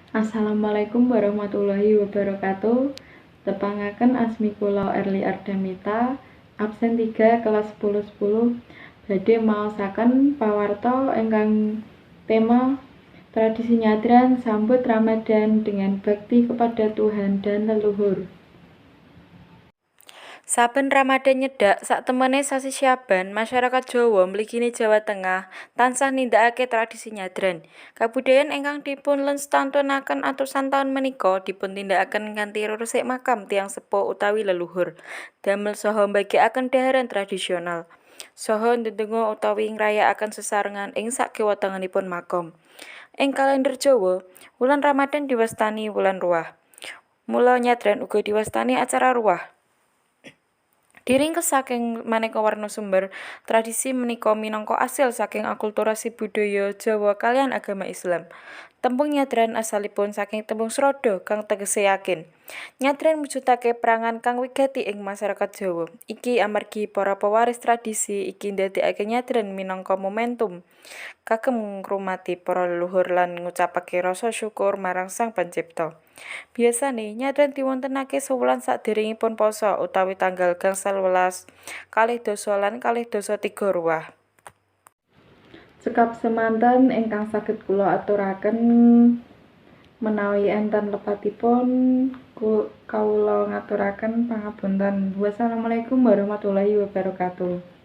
Assalamualaikum warahmatullahi wabarakatuh. Tepangaken asmi kula Erli Ardamita, absen 3 kelas 10 10, badhe maosaken pawarta ingkang tema tradisi nyadran sambut Ramadan dengan bakti kepada Tuhan dan leluhur. Saben Ramadan nyedhak saktemene sasi Syaban, masyarakat Jawa mligine Jawa Tengah tansah nindakake tradisi nyadran. Kabudayan ingkang dipunlestantunaken atusan taun menika dipuntindakaken kanthi reresik makam tiyang sepuh utawi leluhur, damel saha mbagikaken dhaharan tradisional, saha ndedonga utawi ngrayakaken sesarengan ing sakiwa tengenipun makom. Ing kalender Jawa, wulan Ramadan diwastani wulan Ruwah. Mula nyadran uga diwastani acara ruwah. Diringkes saking maneka warna sumber, tradisi menika minangka asil saking akulturasi budaya Jawa kaliyan agama Islam. Tembung nyadran asalipun saking tembung sradha kang tegese yakin. Nyadran mujudake prangan kang wigati ing masyarakat Jawa. Iki amargi para pewaris tradisi iki ndadekake nyadran minangka momentum kagem ngrumati para leluhur lan ngucapake rasa syukur marang Sang Pencipta. Biasane nyadran diwontenake sewulan saderengipun pasa utawi tanggal 19, 22 lan 23 Ruwah. Cekap semanten ingkang saged kula aturaken, menawi enten lepatipun kawula ngaturaken pangapunten. Wassalamualaikum warahmatullahi wabarakatuh.